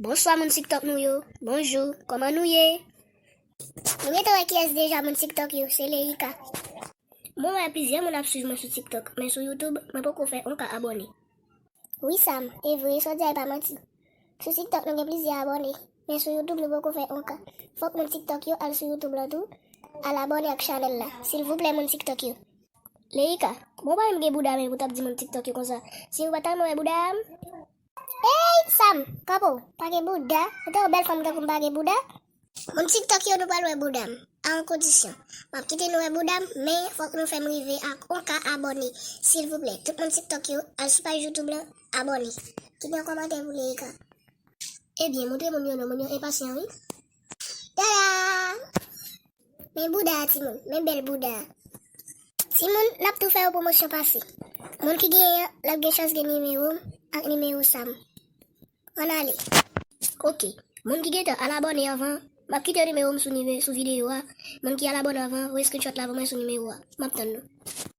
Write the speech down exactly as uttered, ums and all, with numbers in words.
Bonswa moun TikTok nou yo. Bonjou. Kòman nou ye? Nou gentan wè kiyès deja moun TikTok yo. Se Leika. Mwen wè plizyè moun ap swiv mwen sou TikTok, men sou YouTube, mwen poko fè yon ka abòne. Wi Sam, e vre, sa w di a e pa manti. Sou TikTok nou gen plizyè abòne, men sou YouTube nou poko fè yon ka. Fòk moun TikTok yo al sou YouTube lan tou, al abòne ak chanèl la. Silvouplè moun TikTok yo. Leika, bon pa m gen bouda men pou t ap di moun TikTok yo konsa. Si ou pa ta renmen wè bouda m. Ey, Sam, kanpe w, pa gen bouda. Ou te yon bèl fanm tankou m pa gen bouda. Moun TikTok yo nou pral wè bouda m. A yon kondisyon. M ap kite nou wè bouda m, men fòk nou fè m rive ak yon ka abòne. Silvouplè, tout moun TikTok yo, al sou paj YouTube lan, abòne. Kite yon kòmantè pou Leika. Ebyen, montre moun yo non, moun yo enpasyan wi. Tada! Men bouda a timoun, men bèl bouda a. Timoun, n ap tou fè yon pwomosyon pase. Moun ki genyen an, l ap gen chans gen nimewo m ak nimewo Sam. Ann ale. Ok. Moun ki gentan al abòne anvan, m ap kite nimewo m sou nimewo sou videyo a. Moun ki al abòne anvan, voye screenshot la pou mwen sou nimewo a. M ap tann nou.